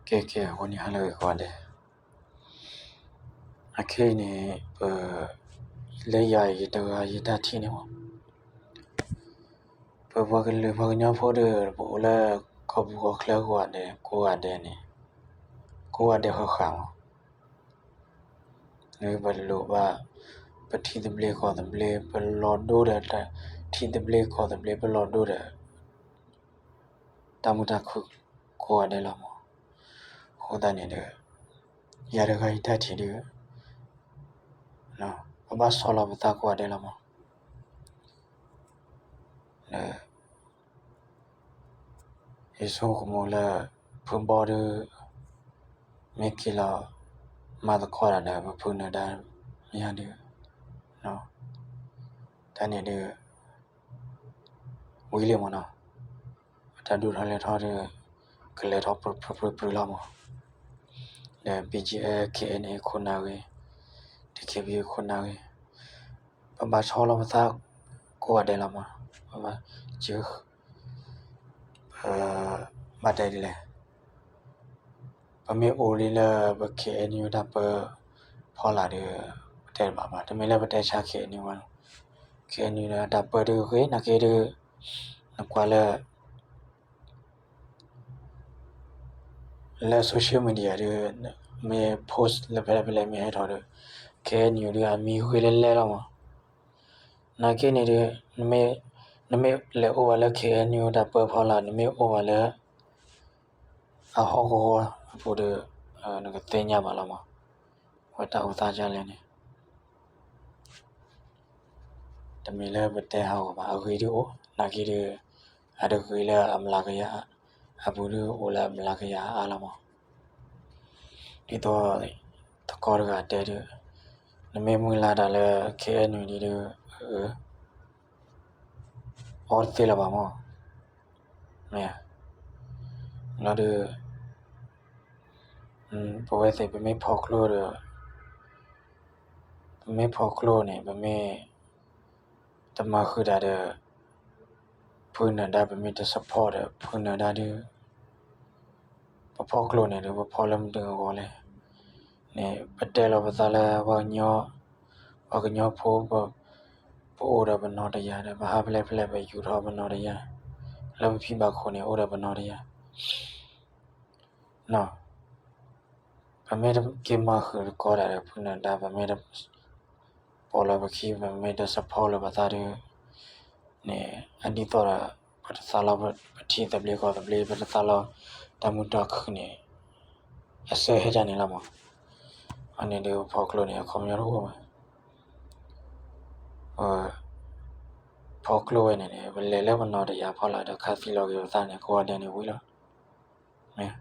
ကဲကဲ အဃိန့ၣ် ဟါလၢအဂ့ၤကိးဂၤဒဲး, အခဲအံၤန့ၣ် ပ လၢယၤအံၤတဂၤယတၢ်ထံၣ်န့ၣ်မး, ပပှၤကလုာ်ပှၤကညီဖိဒီး ပအိၣ်လၢကီၢ်ပူၤကီၢ်ချၢကိးဂၤဒဲး ကိးဂၤဒဲးန့ၣ် ကိးဂၤဒဲးဃၣ်ဃၣ်မး, ပလိၣ်ဘၣ် ပထံသဘျ့ကီၢ်သဘျ့ ပလီၤဒိဒီး ထံသဘျ့ကီၢ်သဘျ့ ပလီၤဒိဒီး တၢ်မုာ်တၢ်ခုၣ်ကိးဂၤဒဲးလီၤမး. အဃိသတးန့ၣ်ဒီး ယၤတဂၤယတၢ်ထံၣ်ဒီး ပဘၣ်ဆီလီၤပသးကိးဂၤဒဲးလီၤမး. ဒီး ယဆိကမိၣ်လၢ ဖုဘီဒီး မ့ၢ်က့ၤလီၤမၤသကိးတၢ်ဒီး ပဖုနၢၤဒါမ့ၢ်ဟါဒီး တၢ်န့ၣ်ဒီး ဝံၤလံမးနီၤ, ပတၢ်ဒုးထီၣ်လဲၤထီၣ်ဒီး ကလဲၤထီၣ်ပြၢပြၢပြၢလီၤမး, ဒီး BGF KNA ခိၣ်နၢ်ဂ့ၤ, DKBA ခိၣ်နၢ်ဂ့ၤ, ပဘၣ်ဆီလီၤပသးကိးဂၤဒဲးလီၤမး, ပဘၣ် ပ ဘၣ်တဲဒ်လဲၣ်, ပမ့ၢ်အိၣ်လံလၢပ KNU တၢ်ပၢဖီလာ်ဒီး ပတဲတဘၣ်ဘၣ်, တမ့ၢ်လၢပတဲဆါ KNU ဘၣ်, KNU ဒီးတၢ်ပၢဒုးဂ့ၤ နာ်က့ဒီး နကွၢ်လၢ လၢ social media ဒီး မ့ၢ် post လၢဖဲလဲၣ်ဖဲလဲၣ်မ့ၢ်ဟဲထီၣ်ဒီး KNU ဒီးအမံၤဂ့ၤလဲၣ်လဲၣ်လီၤမး, နာ်က့န့ၣ်ဒီး နမ့ၢ်လဲၤအိၣ်ဘၣ်လၢ KNU တၢ်ပၢဖီလာ် နမ့ၢ်အိၣ်ဘၣ်လၢ အဟီၣ်ကဝီၤအပူၤဒီး နကသ့ၣ်ညါဘၣ်လီၤမး, ဝဲတၢ်အိၣ်သးဒ်လဲၣ်န့ၣ် တမ့ၢ်လၢပတဲဟးဂီၤဘၣ်, အဂ့ၤဒုးအိၣ် နာ်က့ဒီး အတဂ့ၤလၢအမျးကယၤ, အပူၤဒုးအိၣ်လၢအမျးကယၤအါလီၤမး, ဒ်သိး သကိးတဂၤတဲဒီး နမ့ၢ်မုၢ်လၢ်တၢ်လၢ KNU ဒ်ဒီး အီတသ့လၢၤဘၣ်မး, မ့ၢ်ဧါ, လီၤဒီး ပဝဲသ့ၣ်ပမ့ၢ်ဖီၣ်ကျိဒီး ပမ့ၢ်ဖီၣ်ကျိန့ၣ် ပမ့ၢ်တမၤဃုာ်တၢ်ဒီး ဖုနၢၤဒါ ပမ့ၢ်တ support ဒီး ဖုနၢၤဒါဒီး ပဖီၣ်ကျိန့ၣ်ဒီး ပဖီၣ်လၢမတၤအဂီၢ်လဲၣ်န့ၣ် ပတဲလီၤပသးလၢ ပှၤကညီဖိ ပအိၣ်ဒီးပနီၢ်တယၤဒီး ပဟးဖဲလဲၣ်ဖဲလဲၣ် ပယူၤထီၣ်ပနီၢ်တယၤ, လၢပဖံဘၣ်ခိၣ်န့ၣ် အိၣ်ဒီးပနီၢ်တယၤ ပမ့ၢ်တက့ၤမၤဃုာ်သကိးတၢ်ဒီး ဖုနၢၤဒါ ပမ့ၢ်တ ပိာ်လီၤပခံ ပမ့ၢ်တ support လၢၤပသးဒီး န့ၣ် အဒ်သိးဒီး ပတသးလီၤပထံသဘျ့ကီၢ်သဘျ့ ပတသးလီၤတၢ်မုာ်တၢ်ခုၣ်န့ၣ် အစၢဟဲဒ်န့ၣ်လီၤမး, အန့ၣ်ဒီးပဖီၣ်ကျိန့ၣ် အခီပညီတအိၣ်ဘၣ်, ပဖီၣ်ကျိဝဲန့ၣ်န့ၣ် ပလဲၤလၢပနီၢ်တယၤဖီလာ်ဒီး ခးသံလီၤက့ၤပသးန့ၣ် ကိးဂၤဒဲးန့ၣ်ဝံၤလီၤ, မ့ၢ်